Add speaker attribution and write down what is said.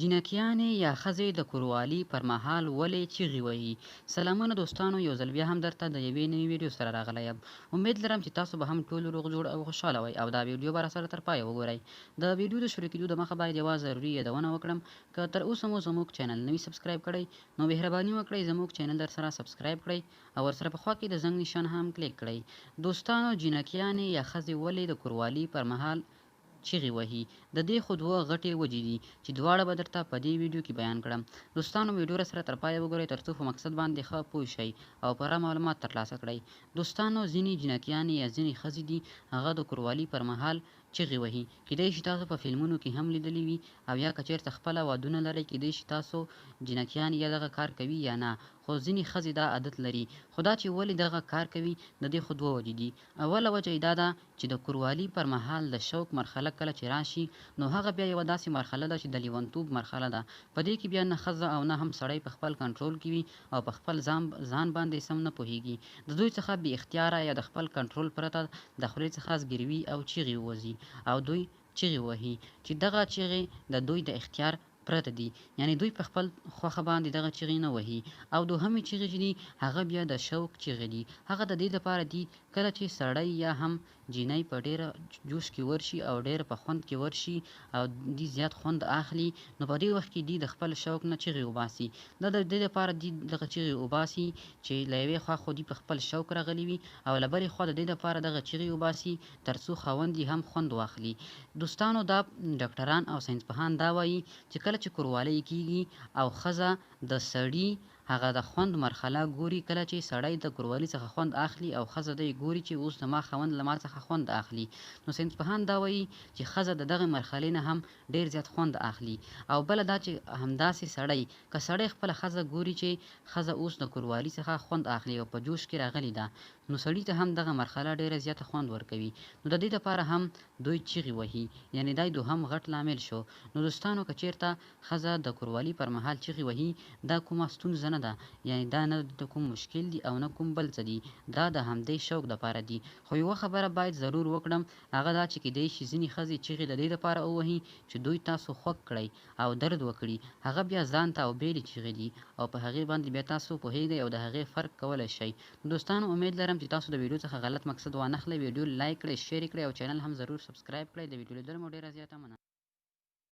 Speaker 1: جینکیانې یا ښځې د کوروالي پر مهال ولې چیغې وهي؟ سلامونه دوستانو یو ځل بیا هم درته د یوې نوې ویډیو سره راغلی یم. امید لرم چې تاسو به هم ټول روغ جوړ او خوشحاله وئ او دا ویډیو به راسره تر پایه وګورئ. د ویډیو د شروع کیدو د مخه باید یوه ضروري یادونه وکړم، که تر اوسه مو زموږ چینل نه وي سبسکرایب کړی نو مهرباني وکړئ زموږ چینل درسره سبسکرایب کړئ او ورسره په خوا کې د زنګ نشان هم کلیک کړئ. دوستانو جینکیانې یا ښځې ولې د کوروالي پر مهال چیغې وهي؟ ددې خو دوه غټې وجې دي چې دواړه به درته په دې ویډیو کې بیان کړم. دوستانو ویډیو راسره تر پایه وګورئ تر څو په مقصد باندې ښه پوه شئ او پوره معلومات ترلاسه کړئ. دوستانو ځینې جینکیانې یا ځینې ښځې دي هغه د کوروالي پر مهال چیغې وهي. کیدای شي تاسو په فلمونو کې هم لیدلي وي او یا که چیرته خپله وادونه لرئ کیدای شي تاسو جینکیانې یا دغه کار کوي یا نه خو ځینې ښځې دا عادت لري. خو دا چې ولې دغه کار کوي ددې خو دوه وجې دي. اوله وجه یې دا ده چې د کوروالي پر مهال د شوق مرحله کله چې راشي نو هغه بیا یوه داسې مرحله ده چې د لیونتوب مرحله ده. په دې کې بیا نه ښځه او نه هم سړی په خپل کنټرول کې وي او په خپل ځان ځان باندې سم نه پوهیږي. د دوی څخه بې اختیاره یا د خپل کنټرول پرته د خولې څخه زګیروي او چیغې ووځي او دوی چیغې وهي چې دغه چیغې د دوی د اختیار پرته دي یعنې دوی په خپل خوښه باندې دغه چیغې نه وهي. او دوهمې چیغې چې دي هغه بیا د شوق چیغې دي، هغه د دې لپاره دي کله چې سړی یا هم جینۍ په ډیره جوش کې ورشي او ډیر په خوند کې ورشي او دي زیات خوند اخلي نو په دې وخت کې دي د خپل شوق نه چیغې وباسي. دا د دې لپاره دي دغه چیغې وباسي چې له یوې خوا خو دي په خپل شوق راغلي وي او له بلې خوا د دې لپاره دغه چیغې وباسي تر څو خاوند یې هم خوند واخلي. دوستانو دا ډاکټران او ساینسپوهان دا وایي چې کله چې کوروالۍ کیږي او ښځه د سړي هغه د خوند مرحله ګوري، کله چې سړی د کوروالي څخه خوند اخلي او ښځه دی ګوري چې اوس زما خاوند له ما څخه خوند اخلي نو ساینسپوهان دا وایي چې ښځه د دغه مرحلې نه هم ډیر زیات خوند اخلي. او بله دا چې همداسې سړی که سړی خپله ښځه ګوري چې ښځه اوس د کوروالي څخه خوند اخلي او په جوش کې راغلي ده نو سړي ته هم دغه مرحله ډیره زیاته خوند ورکوي نو د دې لپاره هم دوی چیغې وهي یعنې دا دوهم غټ لامل شو. نو دوستانو که چیرته ښځه د کوروالي پر مهال چیغې وهي دا کومه ستونزه نه ده یعنې دا نه د کوم مشکل دي او نه کوم بل څه دي، دا د همدې شوق لپاره دي. خو یوه خبره باید ضرور وکړم هغه دا چې کیدای شي ځینې ښځې چیغې د دې لپاره ووهي چې دوی تاسو خوږ کړئ او درد وکړي، هغه بیا ځانته او بیلې چیغې دي او په هغې باندې بیا تاسو پوهیږئ او د هغې فرق کولی شئ. نو دوستانو امید لرم چې تاسو د ویډیو څخه غلط مقصد وانخلئ، ویډیو لایک کړئ، شیر یې کړئ او چینل هم ضرور سبسکرایب کړئ. د ویډیو لیدلو مو ډیره زیاته مننه.